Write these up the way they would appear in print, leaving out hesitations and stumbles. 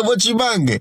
Vho Tshimange.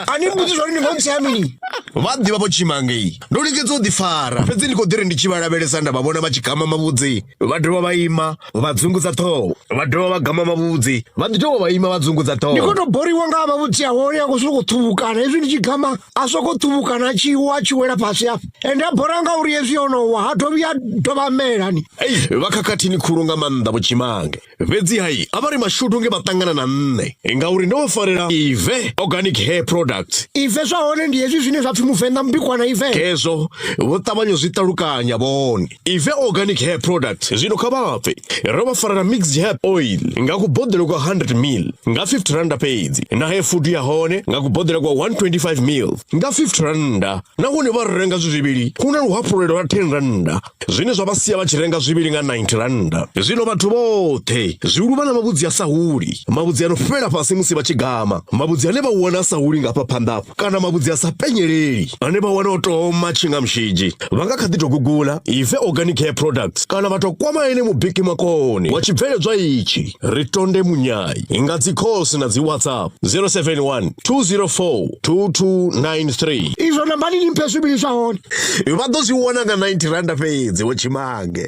A ni mbudzi zwori ni khou ntsea mini? Vha ḓivha Vho Tshimange, ndo lingedza u ḓifara, fhedzi ndi khou ḓi ri ndi tshi vha lavhelesa nda vha vhona vha tshi gama mavhudzi, vha dovha vha ima vha dzungudza ṱhoho, vha dovha vha gama mavhudzi, vha ḓi dovha vha ima vha dzungudza ṱhoho. Ndi khou tou boriwa nga mavhudzi a hone a khou sokou ṱhuvhukana hezwi ndi tshi gama a sokou ṱhuvhukana a tshi wa a tshi wela fhasi afha ende a bora ngauri hezwi o no wa ha dovhi a dovha a mela ni. Ei, vha khakhathini khulu nga maanḓa Vho Tshimange. Fhedzi hai, a vha ri mashudu nge vha ṱangana na nṋe ngauri ndo vha farela Ive Organic Hair Products. Ive zwa hone ndi hezwi zwine zwa pfi Muvenḓa mubikwana Ive. Khezwo vho ṱavhanya u zwi ṱalukanya vhone. Ive Organic Hair Products zwino kha vha pfe, ro vha farela mixed hair oil nga kuboḓelo kwa 100 ml nga 50 randa fhedzi na hair food ya hone nga kuboḓelo kwa 125 ml nga 50 randa nahone vha renga zwi zwivhili hu na luhafhulelo lwa 10 randa. Zwine zwa vha sia vha tshi renga zwivhili nga 90 rannda. Zwino vhathu vhoṱhe, zwihulu vha na mavhudzi a sa huli, mavhudzi a no fhela fhasi musi vha tshi gama, mavhudzi ane vha wana a sa huli nga hafha phanḓa hafha, kana mavhudzi a sa penyeleli ane vha wana o tou oma tshi nga mushidzhi, vha nga kha ḓi tou gugula Ive Organic Hair Products kana vha tou kwama ene mubiki makone wa tshibveledzwa itshi, Ri Tonde Munyai, nga dzi calls na dzi WhatsApp 071 204 2293. Izwo nambani ni mphe zwivhili zwa hone. Vha ḓo zwi wana nga 90 randa fhedzi, Vho Tshimange.